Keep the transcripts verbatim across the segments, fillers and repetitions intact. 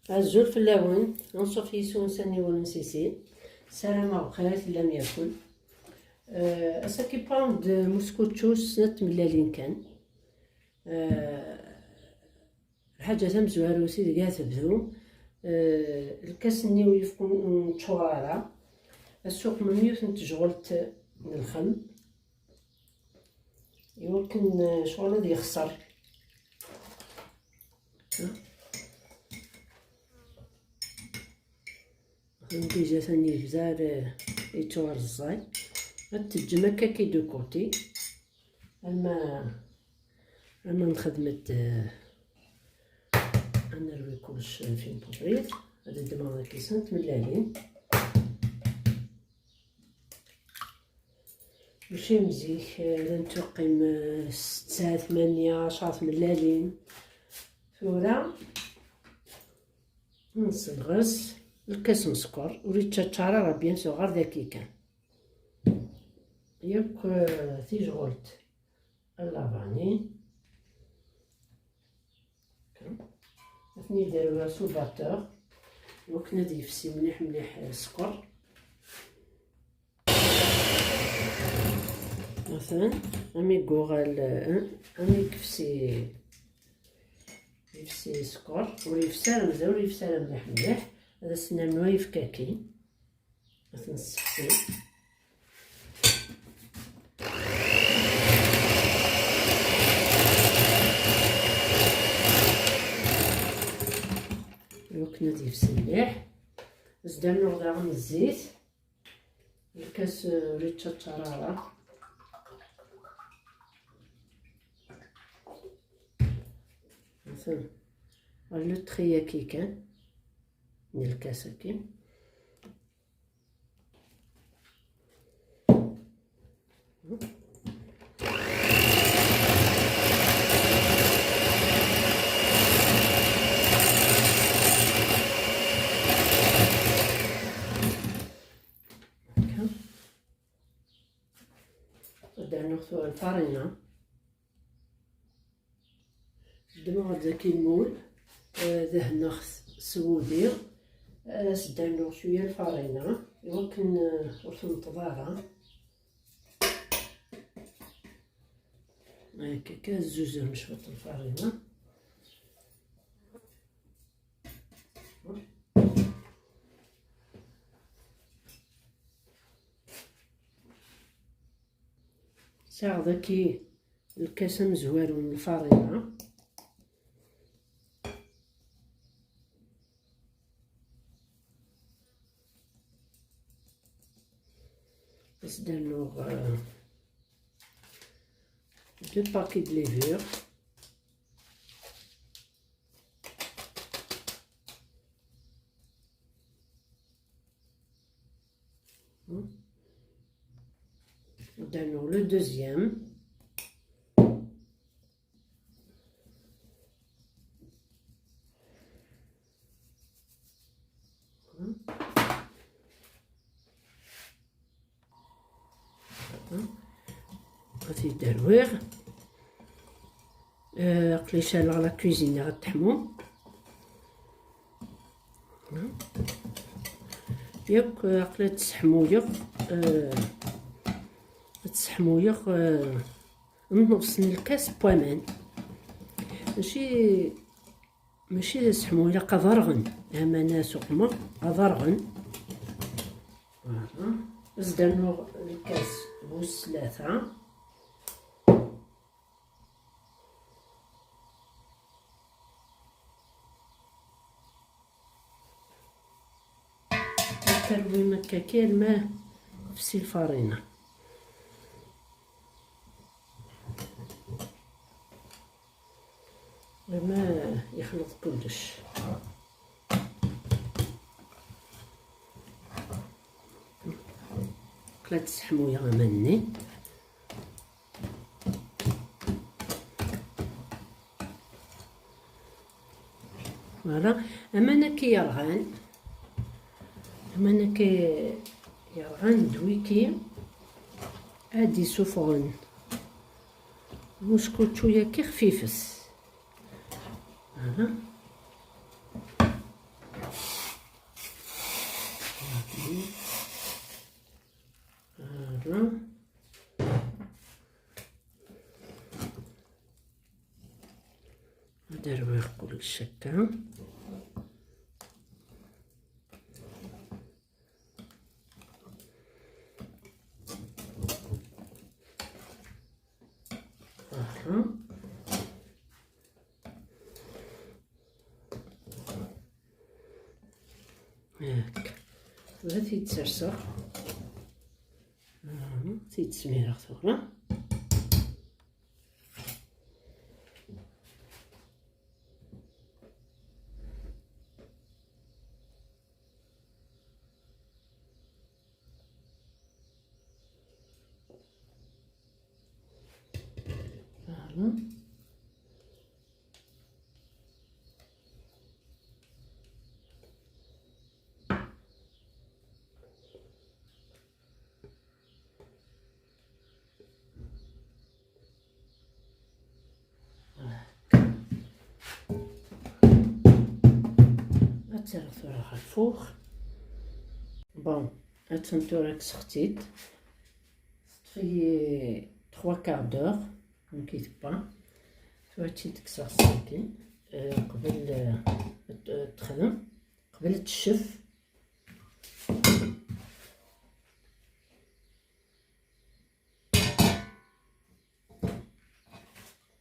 Azul fell-awen, anṣuf yis-wen s aniwel n Sisin. Ssarameɣ bxir i tellam yakul. Eh, ass-agi pound muskučču s snat tmellalin kan. Eh, lḥaǧa tamezwarut ideg ara tebdu, eh, lkas-nni ur yefk ur neččur ara, ad tsuqmem yiwet n tejɣelt n lxem, iwakken, eh, ccɣel ad yexṣer. Déjà atan yebda ar, eh, yettwarẓay. Ad teǧǧem akka ki de côté. Ama, ama nxedmet, eh, ad nerwi kullec fin pubrit. Ad ddmeɣ daki snat tmellalin. Mačči am zik, eh, llant tuqqim, eh, setta, tmanya, ɛecṛa tmellalin. Tura, nessenɣes lkas n sskeṛ, ur yettaččar ara, bien sûr, ɣer daki kan. Yakk, eh, tijɣelt n la vanille. Ad ten-id-aruɣ s ubatteur, iwakken ad yefsi mliḥ mliḥ, eh, sskeṛ. Atan, ami yuɣal, eh, ami yefsi, yefsi sskeṛ, ur yefsi ara, mazal ur yefsi ara mliḥ mliḥ, ad as-nernu ayefki-agi. Ad t-nessefsi. Iwakken ad yefsi mliḥ. Ad s-d-rnuɣ daɣen zzit. Lkas, eh, ur yettaččar ara. Atan. Le tri-agi kan. N lkas-agi. Akka. Ad d-rnuɣ tura lfarina. Ddmeɣ-d daki lmul, eh, dehneɣ-t s wudi, eh, as-d-rnuɣ cwiya lfarina, iwakken, eh, ur tenṭeḍ ara. Akka, akka, zzuzer cwiṭ lfarina. Sɛiɣ daki lkas amezwaru n lfarina. Ad s-d-rnuɣ, euh, deux paquets de levure. Dano le deuxième. Ad t-id-rwiɣ. Eh, aql-i caleɣ la cuisine ad teḥmu. Yakk, eh, aql-i ad tt-sseḥmuyeɣ, eh, ad tt-sseḥmuyeɣ, eh, nneṣ n lkas n waman. Mačči, mačči d aseḥmu, ilaq aḍerɣen. Aman-a suqmeɣ aḍerɣen. Voilà. Ad s-d-rnuɣ lkas bu tlata. Ad terwim akka kan ma tefsi lfarina. Vraiment yexleḍ kullec. Qla tseḥmuyeɣ aman-nni. Voilà. Aman akka yerɣan, aman akka yerɣan d wiki ad d-isuffɣen muskučču-yaki xfifet. Voilà. Voilà. Ad rwiɣ kullec akka. Voilà. هاك. Tura ad t-id-serseɣ. Voilà, ad t-id-smireɣ tura. Voilà. Ad tt-rreɣ tura ɣer lfur. Bon, attan tura kkseɣ-tt-id. Teṭṭef-iyi trois quarts d'heure, amek i tebɣa. Tura ad tt-id-kkseɣ sakin, eh, qbel, eh, ad, ad texdem, qbel ad teccef.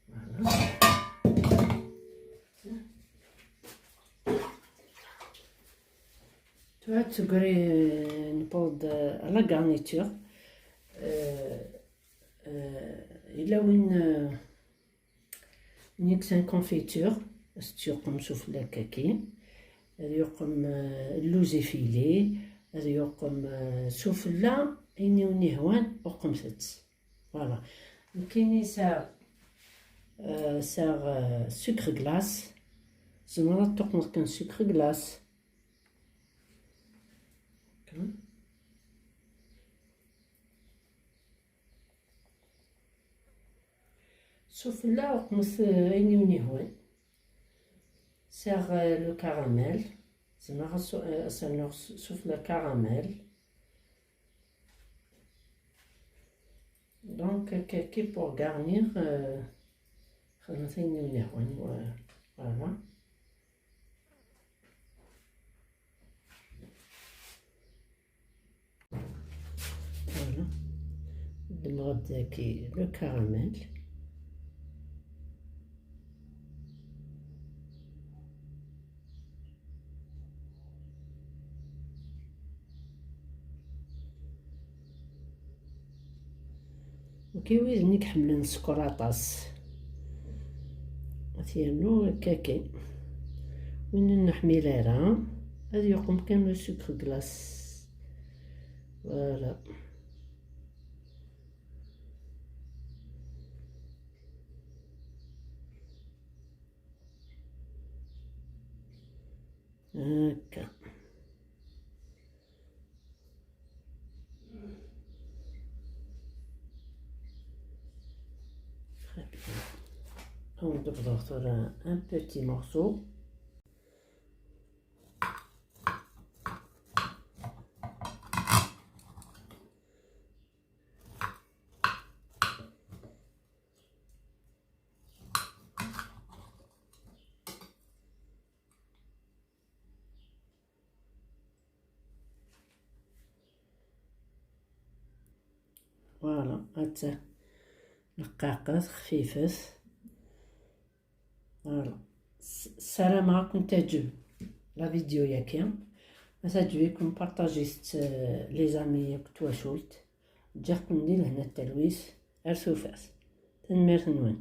Voilà. Tura d tugri, newweḍ-d à la garniture. Euh, euh, yella win, euh, Nnig-sen confiture, ad s-yuqem sufella kaki, ad yuqem, eh, lluzi fili, ad yuqem, eh, sufella, ayen i wen-ihwan, uqmet-tt. Voilà. Nekkini sɛiɣ, eh, sɛiɣ, eh, sucre glace. Tzemreḍ ad tuqmeḍ kan sucre glace. Ok. Sufella uqmet, eh, ayen i wen-ihwan. Sɛiɣ, eh, le caramel. Zemreɣ ad s-, eh, ad s-rnuɣ s-, sufella caramel. Donc, kaki pour garnir, eh, xedmet ayen i wen-ihwan, eh, voilà. Voilà. Ddmeɣ-d daki le caramel. Ok, wid-nni iḥemmlen sskeṛ aṭas, ad t-yernu akka kan. Win ur neḥmil ara, ad yuqem kan le sucre glace. Voilà. Akka. Très bien. Donc, on va faire un, un petit morceau. Voilà, هاتا رقاقات خفيفات. Voilà. س-، سلام، راكم تعجب la vidéo ياكي؟ ما تعجبكم بارطاجي ست، les amis ياك تواشولت. جاكم دي لهنا التلويس. ارسوفاس. تنميرت نوان.